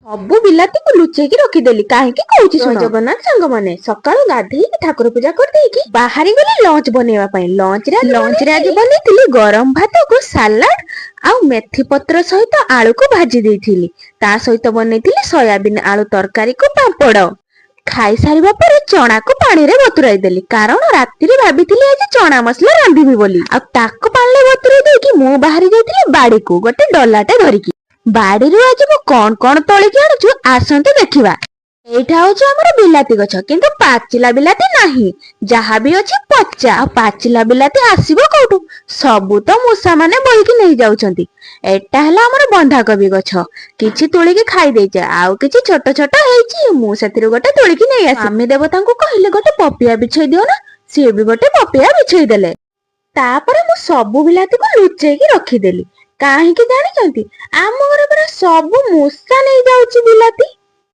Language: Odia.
ସବୁ ବିଲାତିକୁ ଲୁଚେଇକି ରଖିଦେଲି। କାହିଁକି କହୁଛି ଶୁଣ। ଜଗନ୍ନାଥ ସାଙ୍ଗମାନେ, ସକାଳୁ ଗାଧେଇକି ଠାକୁର ପୂଜା କରିଦେଇକି ବାହାରି ଗଲି ଲଞ୍ଚ ବନେଇବା ପାଇଁ। ଲଞ୍ଚରେ ଆଜି ବନେଇଥିଲି ଗରମ ଭାତକୁ ସାଲାଡ ଆଉ ମେଥି ପତ୍ର ସହିତ ଆଳୁକୁ ଭାଜି ଦେଇଥିଲି। ତା ସହିତ ବନେଇଥିଲି ସୋୟାବିନ ଆଳୁ ତରକାରୀକୁ ପାମ୍ପଡ଼। ଖାଇସାରିବା ପରେ ଚଣାକୁ ପାଣିରେ ବତୁରାଇ ଦେଲି, କାରଣ ରାତିରେ ଭାବିଥିଲି ଆଜି ଚଣା ମସଲା ରାନ୍ଧିବି ବୋଲି। ଆଉ ତାକୁ ପାଣିରେ ବତୁରାଇ ଦେଇକି ମୁଁ ବାହାରି ଯାଇଥିଲି ବାଡିକୁ ଗୋଟେ ଡଲାଟେ ଧରିକି। ବାଡିରୁ ଆଜି ମୁଁ କଣ କଣ ତୋଳିକି ଆଣୁଛୁ, ଆସନ୍ତୁ ଦେଖିବା। ଏଇଟା ହଉଛି ଆମର ବିଲାତି ଗଛ, କିନ୍ତୁ ପାଚିଲା ବିଲାତି ନାହିଁ, ଯାହା ବି ଅଛି ପଚା। ଆଉ ପାଚିଲା ବିଲାତି ଆସିବ କୋଉଠୁ? ସବୁ ତ ମୂଷା ମାନେ ବୋହିକି ନେଇଯାଉଛନ୍ତି। ଏଟା ହେଲା ଆମର ବନ୍ଧାକୋବି ଗଛ। କିଛି ତୋଳିକି ଖାଇ ଦେଇଛେ, ଆଉ କିଛି ଛୋଟ ଛୋଟ ହେଇଛି। ମୁଁ ସେଥିରୁ ଗୋଟେ ତୋଳିକି ନେଇ ଆସି ସ୍ୱାମୀ ଦେବତାଙ୍କୁ କହିଲେ, "ଗୋଟେ ପପିଆ ବିଛେଇ ଦିଅ ନା।" ସିଏ ବି ଗୋଟେ ପପିଆ ବିଛେଇ ଦେଲେ। ତାପରେ ମୁଁ ସବୁ ବିଲାତିକୁ ଲୁଚେଇକି ରଖିଦେଲି। କାହିଁକି ଜାଣିଛନ୍ତି? ଆମ ଘରେ ପୁରା ସବୁ ମୂଷା ନେଇଯାଉଛି ବିଲାତି।